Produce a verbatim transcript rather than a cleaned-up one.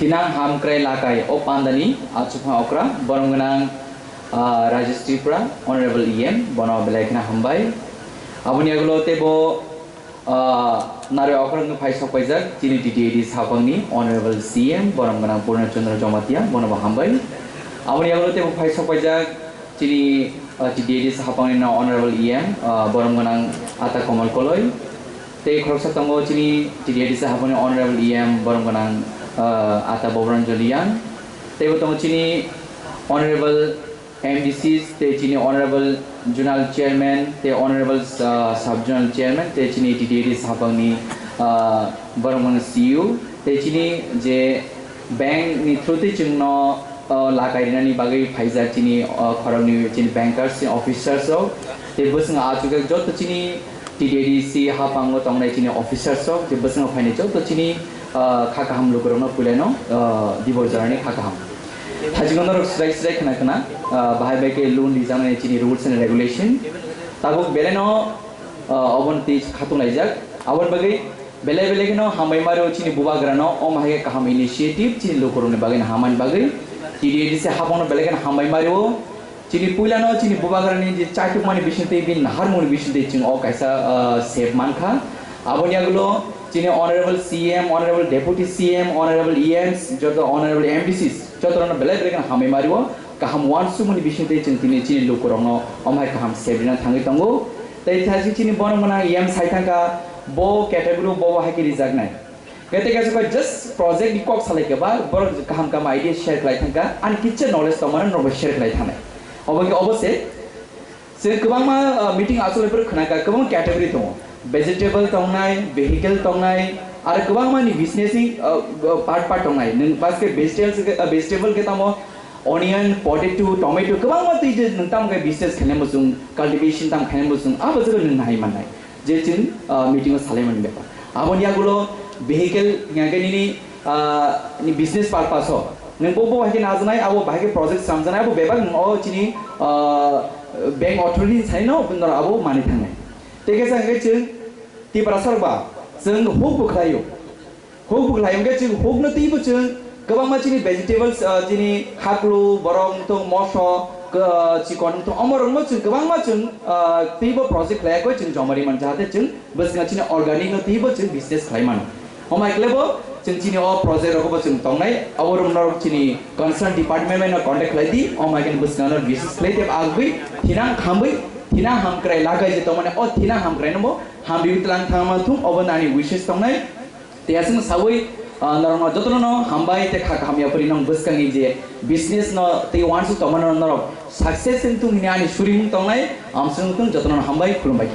Thinang hamkrai lakai o pandani achukha okra borom gwnang, ah, Rajesh Tripura, Honorable E M, bono belai kheno hambai. Aboni agulo teibo, ah, narwi okra wngkha phai sok paijak chini T T A D C haphangni Honorable C M, borom gwnang Purna Chandra Jamatia, bono bo hambai. Aboni agulo teibo phai sok paijak chini, ah, T T A D C haphangni no Honorable E M, ah, borom gwnang Ata Kamal Koloi. Tei khoroksa tongo chini T T A D C haphangni Honorable E M borom gwnang, ah, Ata Bobranjali Yang. Teibo tongo chini Honorable M D Cs, tei chini Honorable Zonal Chairman, tei Honorable, ah, Sub Zonal Chairman, tei chini T T A D C haphangni, ah, borom gwnang C E O, tei chini je bank ni through tei chwngno, ah, lakai rinani bagwi phaijak chini, ah, khoroknwi chini bankers, chini officers rok, tei bwskango achukjak joto chini T T A D C haphango tongnai chini officers rok, tei bwskango phainai joto chini, ah, kha kaham lukurokno puilano, ah, dibor jorani kha kaham. Thajino norok swrai swrai khna khna, ah, bahai bai khe loan rijaknai chini rules and regulation. Tabuk belai no, ah, obono twi khatung laijak. Aboni bagwi belai belai kheno hambai mario chini bubagrano, omo hai khe kaham initiative chini lukurokni bagwi no hamani bagwi. T D A D C haphangno belai kheno hambai mario. Chini puilano chini bubagrani je chaitukmani bisingtwi bini naharmungni bisingtwi chwng o kaisa, ah, sep mankha. Aboni agulo chini Honorable C M, Honorable Deputy C M, Honorable E Ms, joto Honorable M D Cs, jotorokno belai belai kheno hambai mario. Kaham uansukmani bisingtwi chwng tini chini lukurokno omo hai kaham sep rina thangwi tongo. Tei thajik chini borom gwnang E M sai thangkha, bo category bo bo hai khe rijaknai. Kete kaisa khe just project ni kok salai khe ba, borok kaham kaham idea share khlai thangkha, ani kicha knowledge tongmani norokbo share khlai thangnai. Obo khe obo se, chwng kwbangma, ah, meeting achuk lai phuru khna kha, kwbangma category tongo. Vegetable tongnai, vehicle tongnai, aro kwbangma ni business ni, ah, part part tongnai. Nwng bas khe vegetable khe, ah, vegetable khe tamo onion, potato, tomato, kwbangma twi je nwng tamo khe business khainai muchung, cultivation tamo khainai muchung, abo jaga nwng nahai mannai. Je chwng, ah, meeting o salai mani bepar. Aboni yagulo vehicle hingkha khe nini, ah, ni business purpose o nwng bo bo hai khe najaknai, abo bahai khe project samjaknai, abo bebak nwng o chini, ah, bank authority ni sai no norok abo manwi thangnai. Tei khe chwng khe chwng Tiprasa rok ba chwng huk bo khlaio. Huk bwkhlai hwnkhe chwng hukno twibo chwng kwbangma chini vegetables, ah, chini khaklu, borok wngthok, moso, ah, chikon wngthok, omorokno chwng kwbangma chwng, ah, twibo project khlai yakwi chwng joma rimani, jahate chwng bwskango chini organic no twibo chwng business khlai mano. Omo hai khlaibo chwng chini o project rogobo chwng tongnai, abo rokno chini concern department bai no contact khlai di, omo hai khe bwskango business khlai tei agwi thinang khamwi thinang hamkrai lagai je tongmani, o thinang hamkrai no bo hamriwi tlang thangma thung, obo nani wishes tongnai. Tei aswkno sawi, ah, norokno jotono no hambai tei kha kaham yapri nong bwskangni je business no tei uansuk tongmano norok success wngthung hwnwi ani surimung tongnai, amswk wngthung jotono no hambai khulumbai.